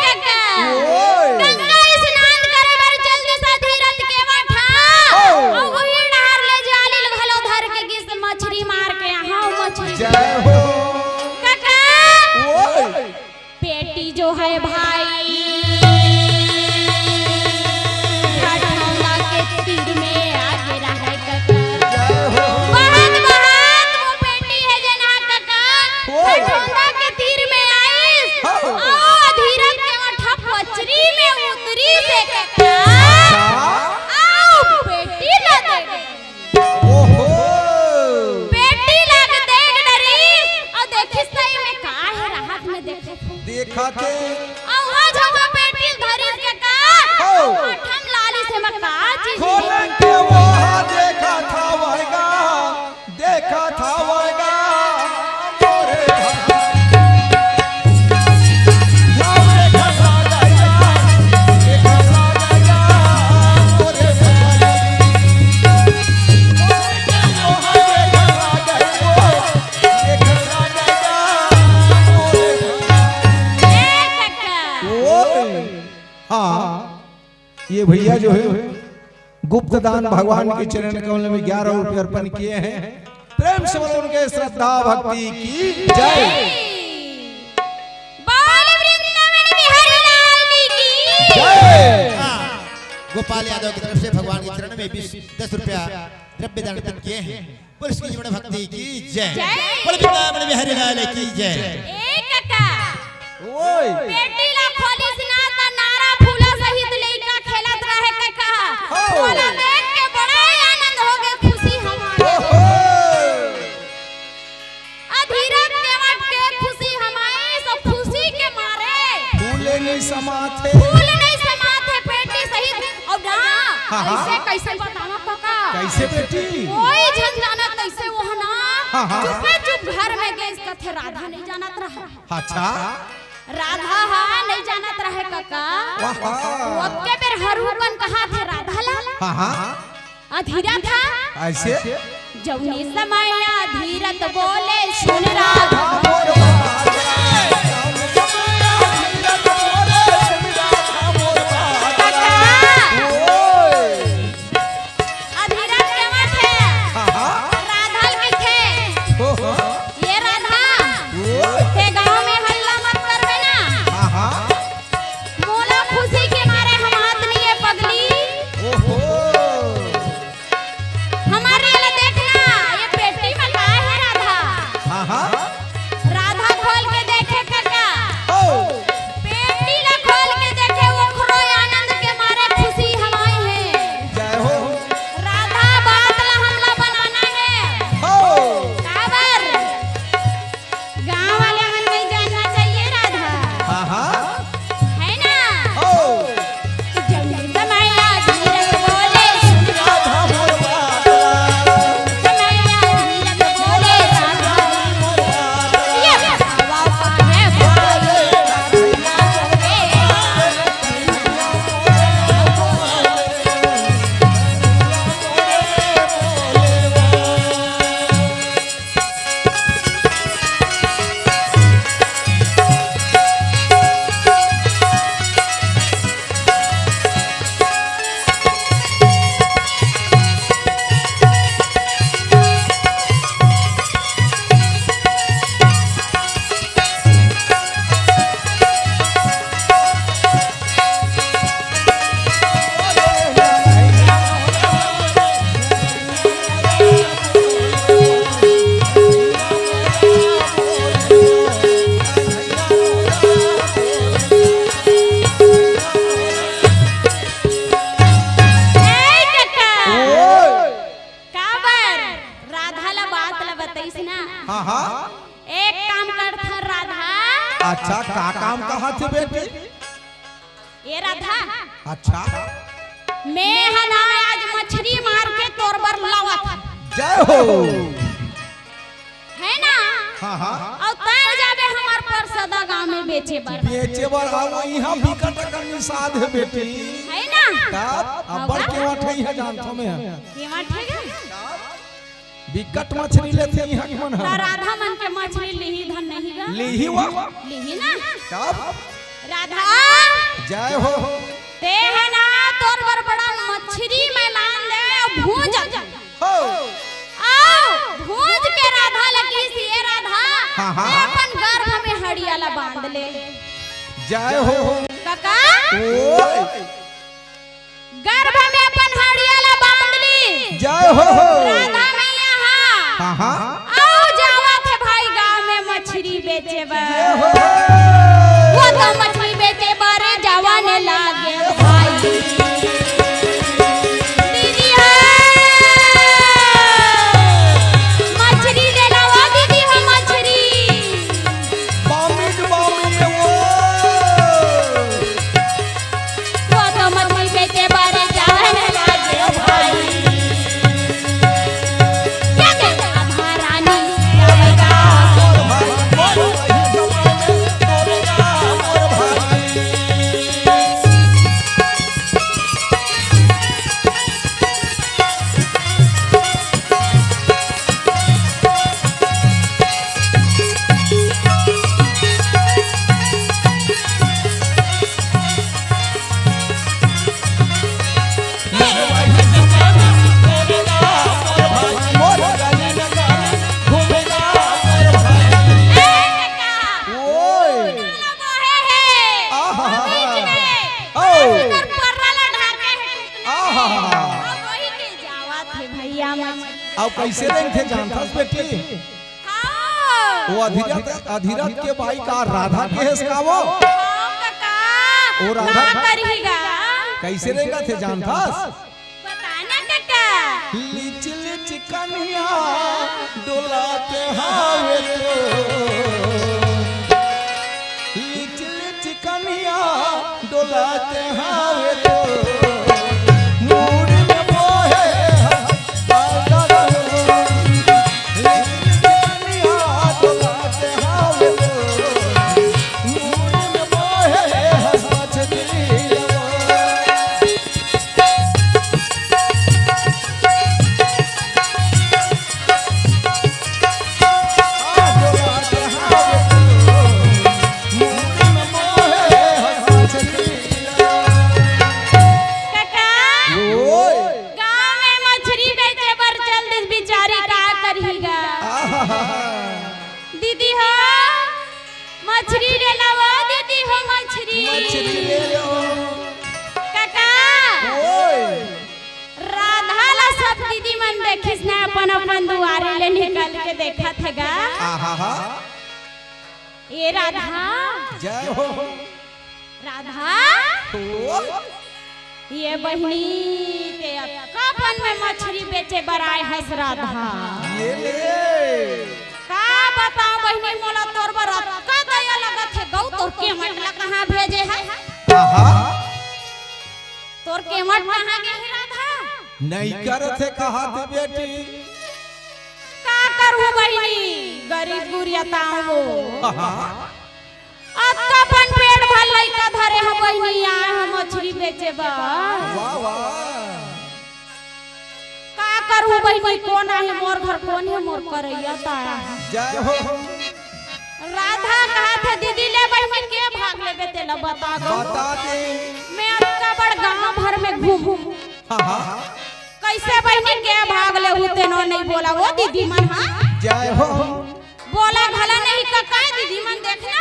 कका, ओए। गंगा स्नान करे बर चल दिस अधीरथ के मठा। ओ। अउ उही डहर ले जाली ल घलो धर के गिस मछरी मार के, हाँ, मछरी। जय हो। कका। ओए। पेटी जो है भाई, घटौंदा के तीर में आगे रहे कका। जय हो। बहत, बहत वो पेटी है जना कका, ओए। घटौंदा के तीर में आइस। हाँ। अउ अधीरथ के मठा पचरी में उतरिस हे कका। अच्छा। अउ पेटी ला दे दे। ओहो। पेटी ला के देख डरिस, अउ देखिस त एमे का हे, राहत में देखत हे। देखत हे। अउ वो झउहा पेटी ल धरिस कका, हो। अउ मठा म लालिस एमे का चीज हे। खोल के वो हा देखत हवय गा, देखत हवय गा, मोरे भगवान। हाँ, ये भैया जो है गुप्त दान भगवान के चरण कमल में ग्यारह रुपये अर्पण किए हैं। प्रेम से बोलो उनके श्रद्धा भक्ति की जय। बोल वृंदावन बिहारी लाल की जय। हाँ, गोपाल यादव की तरफ से भगवान के चरण में बीस, दस रुपया द्रव्य दान अर्पण किए हैं। बोल श्री जीवन भक्ति की जय। जय। बोल वृंदावन बिहारी लाल की जय। ए कका, ओए। पेटी ला खोलिस ना त नारा फूला सहित लइका खेलत रहे कका। हो। ओला देख के बड़ा आनंद हो गे, खुशी हमारे। ओहो। अधीरथ के मठ के खुशी हमारे, सब खुशी के मारे। फूले नहीं समात हे। फूल नहीं समात हे पेटी सहित। अउ ना, हाँ, हाँ। अइसे कइसे बतावं कका? कइसे बेटी? कोई झन जानत कइसे वो ना। हाँ, हाँ। चुपे चुप घर में गइस कथे राधा नहीं जानत रहा। अच्छा। राधा हा नहीं जानत रहे कका। वाह, वाह। ओतके बेर हरूकन कहाथे राधा ला। हाँ, हाँ। अधीरथ हा। अइसे? जउने समय अधीरथ बोले सुन राधा। कका। ओए। अधीरथ के मठा। हाँ, हाँ। राधा ल कहिथे। ओहो। ये राधा, ओए। ते गाँव में हल्ला मत करबे ना। हाँ, हाँ। मोला खुशी के मारे हमात नहीं हे पगली। ओहो। हमारे वाला देखना, ये पेटी में का हे राधा। हाँ, हाँ। राधा हाँ। एक काम करथन राधा। अच्छा, का काम कहत हे बेटी? ए राधा। अच्छा। मैं ह ना आज मछरी मार के तोर बर लावत हँव। जय हो। हे ना? हाँ, हाँ। अउ तैं जाबे हमर परसदा गाँव में बेचे बर। बेचे बर, अउ इहाँ बिकट अकन निषाद हे बेटी। हे ना? तब अब्बड़ केवट हे इहाँ, जानथँव मैं। केवट हे गा? बिकट मछरी लेथे इहाँ के मन ह। त राधा मन के मछरी लिही धन नहीं गा? लिही वा। लिही ना? तब? राधा। जय हो। ते हे ना, तोर बर बड़ा मछरी मैं लान दे, भूंज। हो। अउ भूंज के राधा ल कहिस, ए राधा, हाँ, हाँ। ते अपन गर्भ में हड़िया ला बांध ले। जय हो। कका। ओए। गर्भ में अपन हड़िया ला बांध लिस। जय हो। राधा मैया हा। हाँ, हाँ। अउ जावत हे भाई गाँव में मछरी बेचे बर। जय हो। वो तो मछरी बेचे बर जावन लागे भाई। दीदी हो, मछरी ले लावा दीदी हो मछरी। बामिक बामी वो। वो तो मछली बेचे बर जावन लागे भाई। क्या कहता महारानी? अउ कइसे रेंगथे जानथस बेटी? हाँ। वो अधिरथ, अधिरथ के बाई का राधा के हेस का वो? हाँ कका। वो राधा का करही गा? कइसे रेंगथे जानथस? बताना कका। लिच लिच कनिया डोलात हावे तो। लिच लिच कनिया डोलात हावे तो। मूड़ में बोहे कका, ओए। गाँव में मछरी बेचे बर चल दिस बिचारी, का करही गा? आहा। दीदी हो, मछरी ले लावा, दीदी हो, मछरी। मछरी ले लावा। कका, ओए। राधा ला सब दीदी मन देखिस ना, अपन अपन दुआरे ले निकल के देखत हे गा। आहा हा। ए राधा। जय हो। राधा। ओ। ये बहिनी, ते अतका बन में मछरी बेचे बर आए हस राधा। ये ले। का बताओ बहिनी, मोला तोर बर अतका दया लगत हे गऊ, तोर केवट ला कहाँ भेजे हे? आहा। तोर केवट कहाँ गे हे राधा? नहीं करत हे कहा थे बेटी। का करहूँ बहिनी, गरीब गुरिया ताऊ वो। आहा। अतका अपन पेट भर लइका धरे ह बहिनी, आए ह मछरी बेचे बर। वाह, वाह। का करहूँ बहिनी, कोन आहे मोर घर, कोन हे मोर करइया ताया। जय हो। राधा कहत हे, दीदी ले बहिनी के भाग लेबे तेला बता दो। बता दे। मैं अतका बड़ गांव भर में घूमूं। हाँ, हाँ। कइसे बहिनी के भाग लेहूं तेनो नहीं बोला वो दीदी मन, हाँ? जय हो। बोला घला नहीं कका, दीदी मन देखना।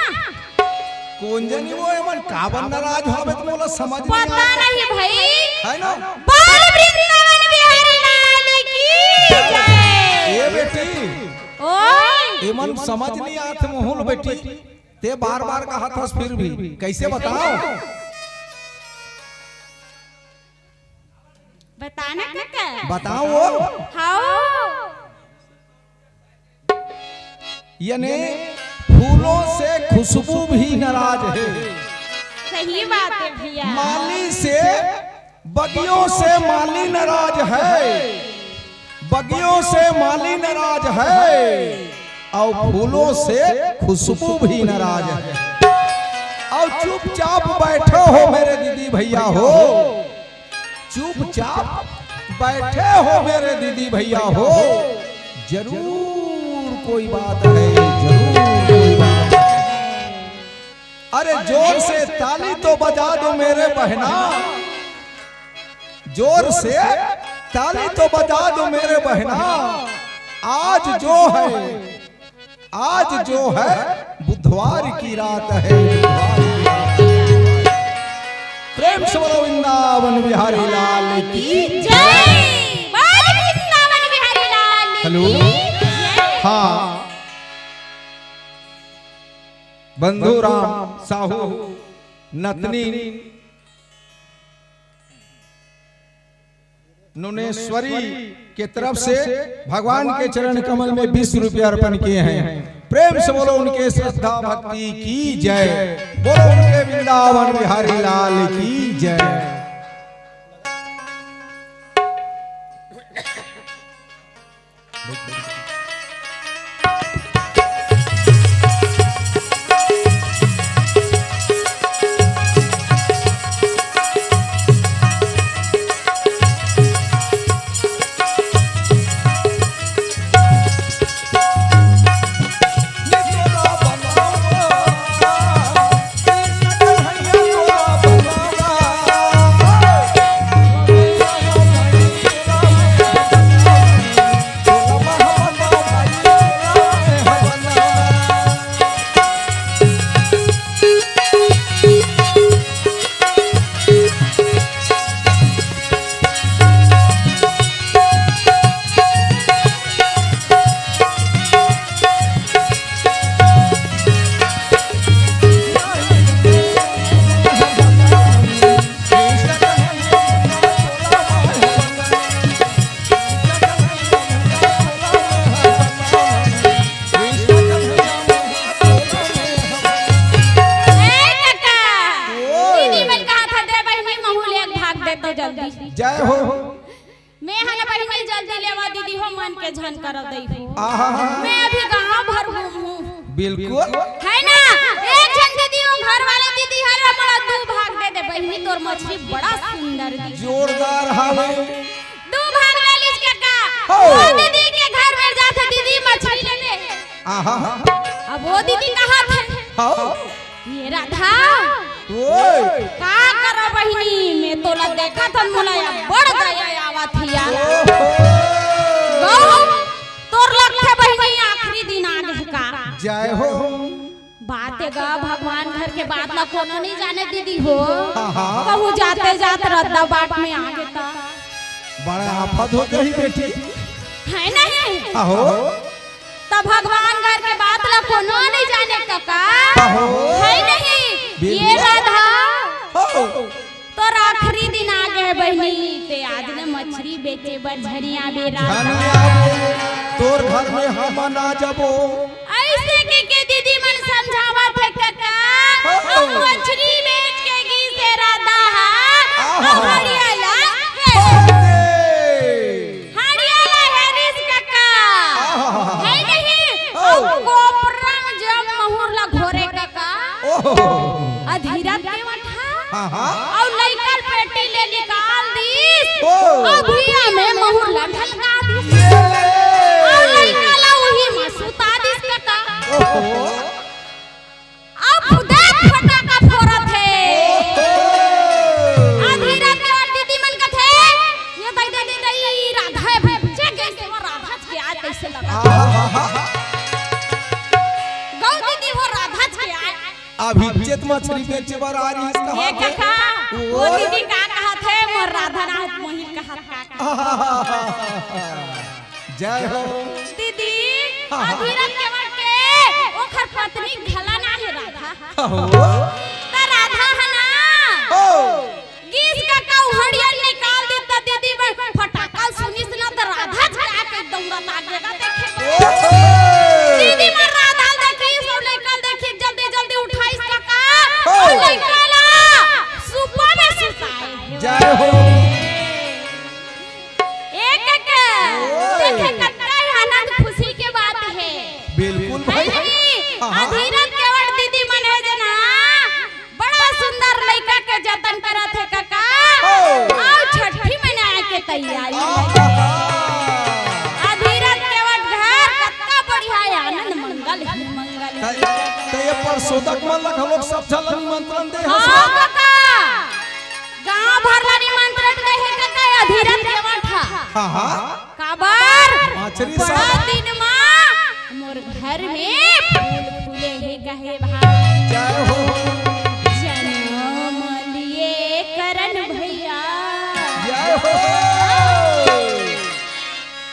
कोन जनी वो एमन काबर नाराज होवे त मोला समझ नहीं पता आता। नहीं भाई। है ना? बोल वृंदावन बिहारी लाल की जय। ए बेटी। ओए। एमन समझ नहीं आत मोहन बेटी। ते बार-बार कहत हस फिर भी। कइसे बताओ? बताना कका। बताओ वो। हाओ। यानी फूलों से खुशबू भी नाराज है। सही बात है भैया। माली से, बगियों से माली नाराज है, बगियों से माली नाराज है, और फूलों से खुशबू भी नाराज है। और चुपचाप बैठे हो मेरे दीदी भैया हो, चुपचाप बैठे हो मेरे दीदी भैया हो, जरूर कोई बात है, जरूर कोई बात है। अरे जोर से ताली तो बजा दो मेरे बहना, जोर से ताली तो बजा दो मेरे बहना। आज जो है, आज जो है बुधवार की रात है, बुधवार की रात है। प्रेम से बोलो वृंदावन बिहारी लाल की। जय। बोल वृंदावन बिहारी लाल हेलो। की जय। हाँ, बंधु राम साहू नतनी नुनेश्वरी के तरफ से भगवान के चरण कमल में बीस रुपये अर्पण किए हैं। प्रेम से बोलो उनके श्रद्धा भक्ति की जय, बोलो उनके वृंदावन बिहारी लाल की जय। ए काका, दीदी मन कहा था, दे बहिनी, महू ले भाग दे तो जल्दी। जय हो। मैं हन बहिनी जल्दी लेवा दीदी हो, मन के झन कर दई हो। आहा। मैं अभी गांव भर घूमहूं। बिल्कुल। है ना? एक झन दीदी हो, घर वाले दीदी हर हमला दू भाग दे दे बहिनी, तोर मछली बड़ा सुंदर दिखी। जोरदार हावे। दू भाग ले लीस काका। हो। वो दीदी के घर में जाथे दीदी मछली लेवे। आहा। अब वो दीदी कहा थे। हाँ। ये राधा। ओए। का करा बहिनी, मैं तोला देखा थन, मोला या बड़ दया आवत हिया। ओहो। गौ, तोर लगथे बहिनी आखिरी दिन आ गे का। जय हो। बात ए गा, भगवान घर के बात ला कोनो नहीं जाने दीदी हो। हाँ, हाँ। कहूँ जाते जात रद्दा बाट में आ गे ता। बड़ा आफत हो गई बेटी। है नहीं? आहो। त भगवान घर के बात ला कोनो नहीं जाने काका। आहो। है नहीं? ये बिल्कुल। राधा। हो। तोर आखिरी दिन आ गे बहिनी, ते आज ले मछली बेचे बर झरिया बे राधा। झन आबो, तोर घर में हमन आ जाबो। ऐसे के, के दीदी मन समझावत हे काका, हो। हम मछली बेच के गिसे राधा हा, आहा। हम हरियाला हे। हो रे। हरियाला हेरिस काका। आहा। है नहीं? ओ। अउ कोपरा में जब महुर ला घोरे काका। ओहो। अधीरज के वठा। हाँ, हाँ। अउ लइका पेटी ले निकाल दीस। ओ। अभिया में महुर ला ढलका दीस। ये। अउ लइका ला उही में सुता दीस काका। ओहो। अब खुदे फटाका फोड़त हे। ओहो। आधी रात के बाद दीदी मन कथे, "ये दई, दई, दई, दई, राधा हे, बच्चे कैसे वो राधा के आज कैसे लगा?" आहा। गौ दीदी वो राधा के आज। अभी चेत मछली बेचे बर आ रही है, ये कहा? कका, वो ओ। दीदी का कहत हे, मोर राधा ना मोहित कहत का। आहा। जय हो। दीदी, हाँ, हाँ। अधीरज के वट के ओखर पत्नी घला ना हे राधा। हो। त राधा है ना? हो। गीस काका हरियर निकाल दीस त दीदी बर फटाका सुनिस ना त राधा जाके दौड़त आ गे गा देखे बर। ओहो। दीदी मन राधा तैयारी। अधिरथ केवट घर कतका बढ़िया हे, आनंद मंगल ही मंगल। त त ये परसोदक मन ला घलोक सब झन ला निमंत्रण दे हस। हाँ कका, गांव भर ला निमंत्रण दे हे कका, अधिरथ केवट हा। हाँ, हाँ। काबर? माचरी बड़ा साहब। दिन मा मोर घर में फूल फूले हे कहे भाई। जय हो,